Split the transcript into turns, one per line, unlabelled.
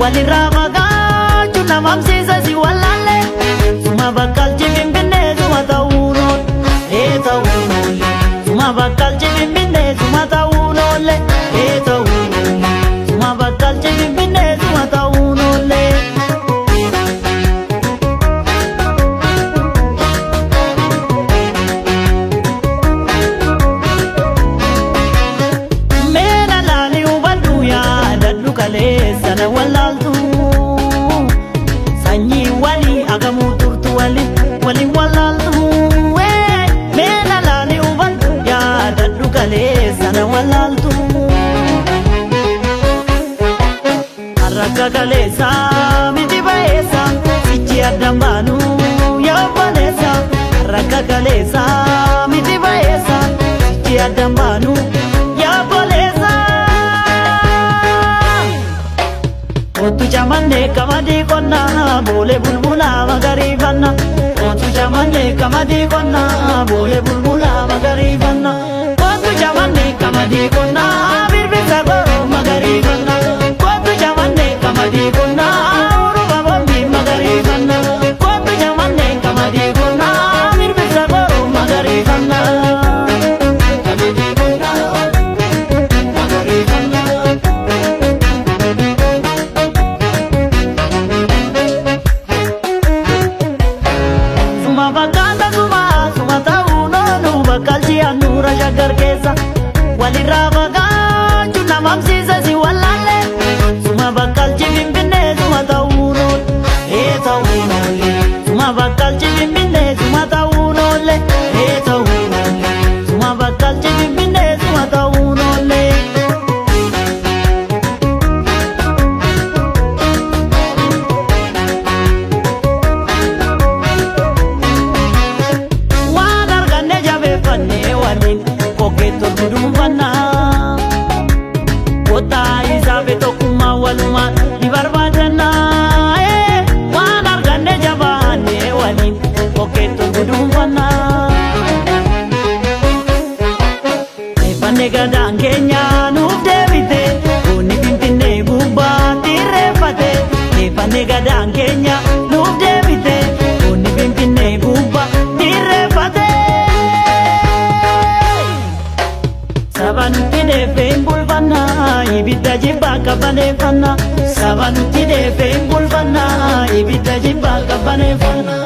Walirraa fagaachuu namamsiisa si wallaalle. Suma bakkalchi Finfinnee suma ta'uun oolle. Ee ta'uun oolle. Suma bakkalchi Finfinnee suma ta'uun oolle. Ee ta'uun oolle. Suma bakkalchi Finfinnee suma ta'uun oolle. Meena laalii hubadhu yaadadhu kaleessa na wallaaltu. Sanyii walii agamuu turtu walii waliin wallaaltu. Meena laalii hubadhu yaadadhu kaleessa na wallaaltu. Har'a kaleessa miti ba'eessa sichi addaan baanu yaa obboleessa. Har'a kaleessa miti ba'eessa sichi addaan baanu yaa obboleessa. Kootu jamannee qamadii qonnaa boolee bulbulaa magariifanna. Kootu jamannee qamadii qonnaa boolee bulbulaa magariifanna. Kootu jamannee qamadii qonnaa birbirsa goroo magariifanna. Kootu jamannee qamadii qonnaa urufa boombii magariifanna. Kootu jamannee qamadii qonnaa birbirsa goroo magariifanna. Qamadii qonnaa magariifanna. Suma fakkaata suma suma ta'uun oolu bakkalchi handhuura Shaggar keessa. Walirraa fagaachuu namamsiisa si wallaalle. Suma bakkalchi Finfinnee suma ta'uun oolle. Ee ta'uun oolle. Suma bakkalchi Finfinnee suma ta'uun oolle. Ee ta'uun oolle. Suma bakkalchi Finfinnee suma ta'uun oolle. Waan arganne jabeeffannee waliin kokkee toltu dhuunfannaa. Kottaa isaa fi tokkummaa walumaan ni barbaadannaa. Waan arganne jabaannee waliin kokkee toltu dhuunfannaa. Reeffanne gadaan keenya nuuf deebite goonni Finfinnee gubbaatti irreeffate. Reeffanne gadaan keenya nuuf deebite goonni Finfinnee gubbaatti irreeffate. Saba nutti dheeffee hin bulfannaa ibidda jibbaa qabbaneeffannaa. Saba nutti dheeffee hin bulfannaa ibidda jibbaa qabbaneeffannaa.